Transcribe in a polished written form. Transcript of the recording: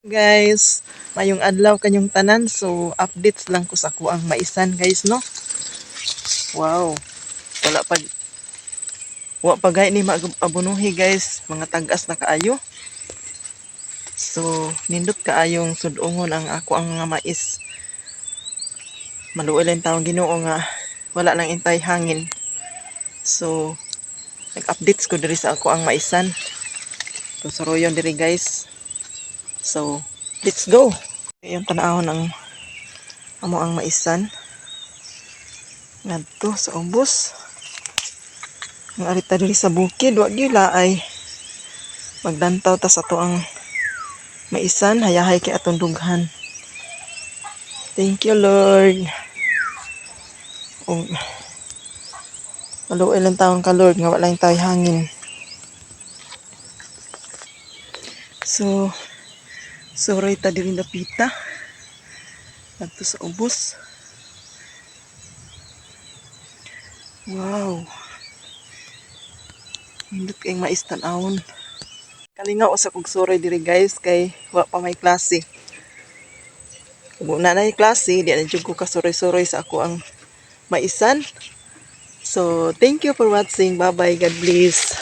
Guys, mayong adlaw kanyong tanan. So updates lang ko sa akuang maisan, guys, no. Wow. Wala pa, wa pa gay ni maabunuhi, guys, mga tag-as na kaayo. So nindot kaayong sudongon ang ako ang mga mais. Maluoy lang tawong Ginoo nga wala lang intay hangin. So nag-updates ko diri sa ako ang maisan. Itong saroyon diri, guys. So, let's go. Yung tanawon ang amo ang maisan. Ngadto sa ubos. Ang arita diri sa bukid, wa gyud laay. Magdantaw ta sa ato ang maisan, hayahay kay atong dughan. Thank you, Lord. Ug maluoy lang taon ka, Lord, nga wala lang tayo hangin. So, suroy ta diri napita. Adto sa ubos. Wow. Nindot kayong mais tan-awon. Kalingaw sa kog suroy diri, guys, kay wa pa may klase. Kung na na klase, di na jud ko kasuroy-suroy sa ako ang maisan. So, thank you for watching. Bye-bye. God bless.